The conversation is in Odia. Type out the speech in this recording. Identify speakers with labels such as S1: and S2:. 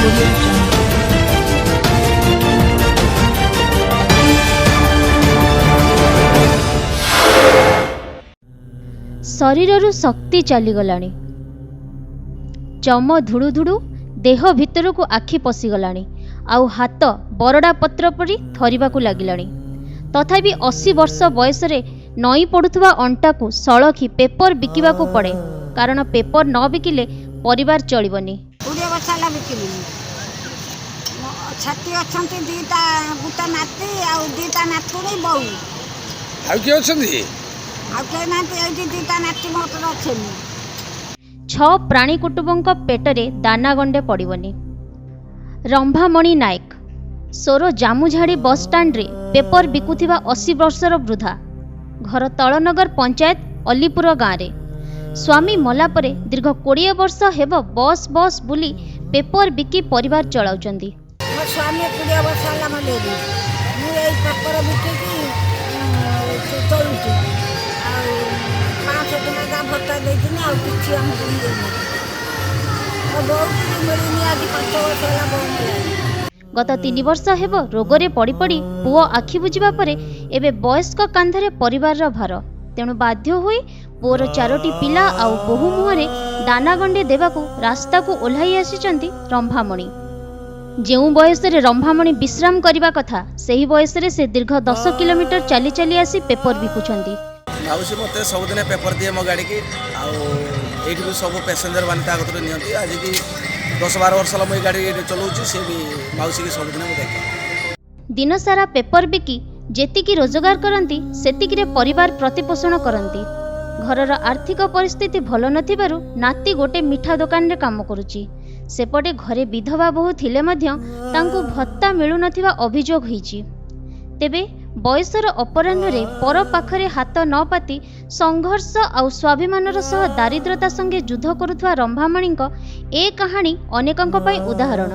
S1: Audio Jungle.
S2: ଶରୀରରୁ ଶକ୍ତି ଚାଲିଗଲାଣି, ଚମ ଧୁଡ଼ୁଧୁଡ଼ୁ, ଦେହ ଭିତରକୁ ଆଖି ପଶିଗଲାଣି, ଆଉ ହାତ ବରଡ଼ା ପତ୍ର ପରି ଥରିବାକୁ ଲାଗିଲାଣି। ତଥାପି 80 ବର୍ଷ ବୟସରେ ନଇଁ ପଡ଼ୁଥିବା ଅଣ୍ଟାକୁ ସଳଖି ପେପର ବିକିବାକୁ ପଡ଼େ, କାରଣ ପେପର ନ ବିକିଲେ ପରିବାର ଚଳିବନି।
S3: 20 ବର୍ଷ ହେଲା ବିକିଲିଣି। ମୋ ଛାତି ଅଛନ୍ତି 2ଟା, ଗୋଟେ ନାତି ଆଉ 2ଟା ନାତୁଣୀ, ବୋଉ।
S4: ଆଉ କିଏ ଅଛନ୍ତି?
S3: ଆଉ କେହି ନାହାନ୍ତି, ଏଇଠି 2ଟା ନାତି ମୋର ଅଛନ୍ତି।
S2: 6 ପ୍ରାଣୀ କୁଟୁମ୍ବଙ୍କ ପେଟରେ ଦାନା ଗଣ୍ଡେ ପଡ଼ିବନି। ରମ୍ଭାମଣି ନାୟକ, ସୋର ଜାମୁଝାଡ଼ି ବସ୍ଷ୍ଟାଣ୍ଡରେ ପେପର ବିକୁଥିବା 80 ବର୍ଷର ବୃଦ୍ଧା। ଘର ତଳନଗର ପଞ୍ଚାୟତ ଅଲିପୁର ଗାଁରେ। ସ୍ୱାମୀ ମଲା ପରେ ଦୀର୍ଘ 20 ବର୍ଷ ହେବ ବସ୍ ବସ୍ ବୁଲି ପେପର ବିକି ପରିବାର ଚଳାଉଛନ୍ତି।
S3: ମୋ ସ୍ୱାମୀ 20 ବର୍ଷ ହେଲା ମଲେଣି। ମୁଁ ଏଇ ପେପର ବିକିକି ଚଳୁଛି। ଆଉ 500 ଟଙ୍କା ଯା ଭତ୍ତା ଦେଇଥିଲି, ଆଉ କିଛି ଆମକୁ ମିଳୁନି। ମୋ ବୋଉକୁ ବି ମିଳୁନି, ଆଜି 5 ବର୍ଷ ହେଲା ବୋଉ ମଲାଣି।
S2: ଗତ 3 ବର୍ଷ ହେବ ରୋଗରେ ପଡ଼ି ପଡ଼ି ପୁଅ ଆଖି ବୁଜିବା ପରେ ଏବେ ବୟସ୍କ କାନ୍ଧରେ ପରିବାରର ଭାର। ତେଣୁ ବାଧ୍ୟ ହୋଇ ପୁଅର 4ଟି ପିଲା ଆଉ ବୋହୂ ମୁହଁରେ ଦାନା ଗଣ୍ଡେ ଦେବାକୁ ରାସ୍ତାକୁ ଓହ୍ଲାଇ ଆସିଛନ୍ତି ରମ୍ଭାମଣି। ଯେଉଁ ବୟସରେ ରମ୍ଭାମଣି ବିଶ୍ରାମ କରିବା କଥା, ସେହି ବୟସରେ ସେ ଦୀର୍ଘ 10 କିଲୋମିଟର ଚାଲି ଚାଲି ଆସି ପେପର ବିକୁଛନ୍ତି।
S5: ମାଉସୀ ମୋତେ ସବୁଦିନେ ପେପର ଦିଏ ମୋ ଗାଡ଼ିକି, ଆଉ ଏଇଠି ବି ସବୁ ପ୍ୟାସେଞ୍ଜର ମାନେ ତା କତିରୁ ନିଅନ୍ତି। ଆଜିକି 10-12 ବର୍ଷ ହେଲା ମୁଁ ଏଇ ଗାଡ଼ି ଏଇଠି ଚଲାଉଛି, ସେ ବି ମାଉସୀକି ସବୁଦିନେ ମୁଁ ଦେଖେ।
S2: ଦିନସାରା ପେପର ବିକି ଯେତିକି ରୋଜଗାର କରନ୍ତି, ସେତିକିରେ ପରିବାର ପ୍ରତିପୋଷଣ କରନ୍ତି। ଘରର ଆର୍ଥିକ ପରିସ୍ଥିତି ଭଲ ନଥିବାରୁ ନାତି ଗୋଟେ ମିଠା ଦୋକାନରେ କାମ କରୁଛି। ସେପଟେ ଘରେ ବିଧବା ବୋହୂ ଥିଲେ ମଧ୍ୟ ତାଙ୍କୁ ଭତ୍ତା ମିଳୁନଥିବା ଅଭିଯୋଗ ହୋଇଛି। ତେବେ ବୟସର ଅପରାହ୍ନରେ ପର ପାଖରେ ହାତ ନ ପାତି ସଂଘର୍ଷ ଆଉ ସ୍ୱାଭିମାନର ସହ ଦାରିଦ୍ରତା ସଙ୍ଗେ ଯୁଦ୍ଧ କରୁଥିବା ରମ୍ଭାମଣିଙ୍କ ଏ କାହାଣୀ ଅନେକଙ୍କ ପାଇଁ ଉଦାହରଣ।